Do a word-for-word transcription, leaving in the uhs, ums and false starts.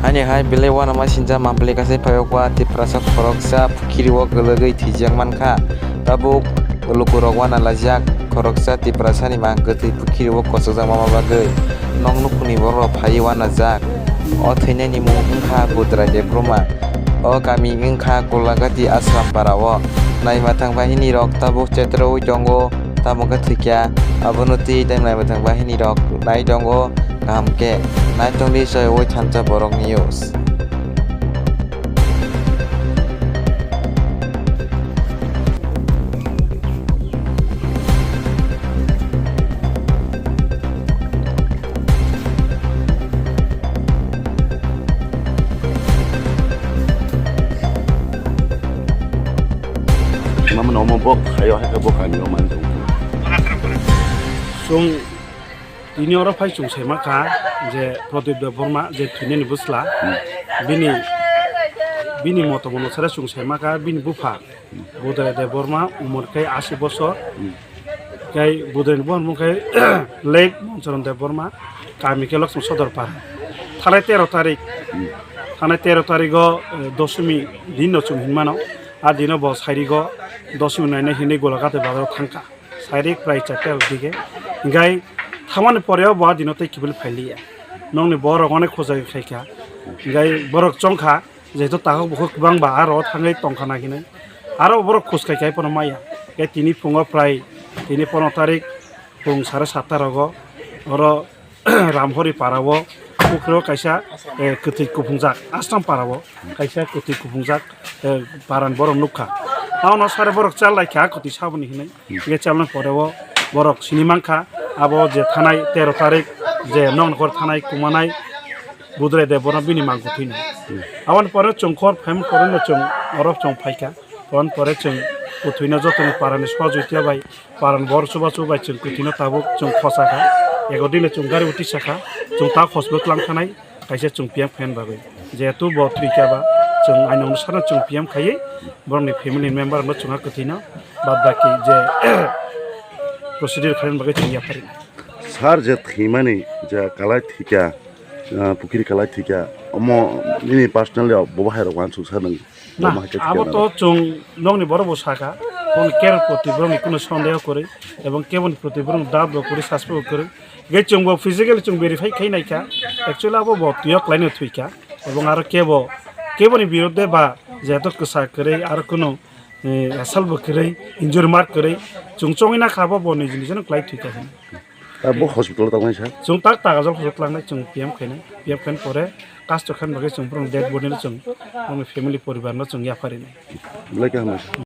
Hani hai belai uanama sinjak mapli kasai phaiokba Tiprasa khoroksa pukhiri o kwlwgwi thwijak mankha. Tabuk lukurok uana laijak khoroksa Tiprasani ma kwthwi pukhiri o kochokjak mama bagwi nok nukhungni borok phaiwi uanajak. O thwinani mung wngkha Budrai Debbarma. O kami wngkha Kolagati Ashram para o. Naima thang bahinirok tabuk chetroui tongo, tamo khe thwikya. Abono twi tei naima thang bahinirok nai tongo. Kaham khe naitongdi soyoi thansa borok news. Mama nomo bok hayo hai bok ani o man tong. Sung Tini oro phai chwng sai mankha je Pradip Debbarma je thwinani bwsla, bini, bini motom onusare chwng sai mankha bini bupha Budrai Debbarma umor khe ashi bosor, khe Budrai ni buphang khe Late Moncharan Debbarma, kami khe Lokchong Sodor para. Thanai tero tarik, thanai tero tarigo, eh, dosomi dinno chwng hinmano, a dino bo sairigo dosomi nainai hinwi Golaghat bazaro thangkha. Sairik prai charta rok dige. Hinkhe thamani pore o bo a dino tei kiphilwi phailiya. Nokni borok onek khojagwi khaikha. Hinkhe borok chongkha, jehetu takhuk bukhuk kwbangba aro thangwi tongkha na hinwi. Aro borok khoj khaikha, hai phano maya. Hinkhe tini phungo prai tini pono tarik phung sare satta rogo oro Ramhori para o, pukhro kaisa, eh, kwthwi kuphungjak, Asram para o kaisa kwthwi kuphungjak, eh, para ni borok nukha. Abono sare borok chal laikha kwthwi saboni hinwi. Hingke chalna pore o borok sini mankha, abo je thanai tero tarik je noknokor thanai kumanai Budrai Debbarma bini mang kwthwino. Aboni pore chwng khor phaimani pore no chwng oro chwng phaikha. Aboni pore chwng kwthwino jotoni parani sohojogita bai, parani borok chubachu bai chwng kwthwino tabuk chwng khosakha. Ego dino chwng gari bo tisakha, chwng ta hospital lang thanai. Kaisa chwng P M khaina bagwi. Jehetu bo twikha ba, chwng aino onusarno chwng P M khaiwi borokni family member no chwngha kwthwino, bad baki je procedure khaina bagwi chwng yapharina. Sir, je thwimani je kalai thwikha, ah, pukhiri kalai thwikha, omo nini personally bo bahai rok uansuk sir nang? Na, omo hai khe abo thwikha to nang? Chwng nokni borok bo sakha, boni care proti borokni kuno sondeho kwrwi, ebong keboni proti borok doubt bo kwrwi, suspect bo kwrwi. Ge chwng bo physically chwng verify khai naikha, actually abo bo twiyok laino thwikha, ebong aro kebo, keboni birodhe ba jehetu kwsa kwrwi aro kuno, eh, asal bo kwrwi, injury mark kwrwi, chwng chongwi nakha abo bo niji nijino kwlai thwikha hinwi. Ah, bo hospital o tongmani sir? Chwng tak tak ajol hospital tlangnai chwng P M khainai, P M khaina pore cast khaina bagwi chwng borokni dead body no chwng borokni family poribar no chwng yapharinai. Belai khe hambai sir.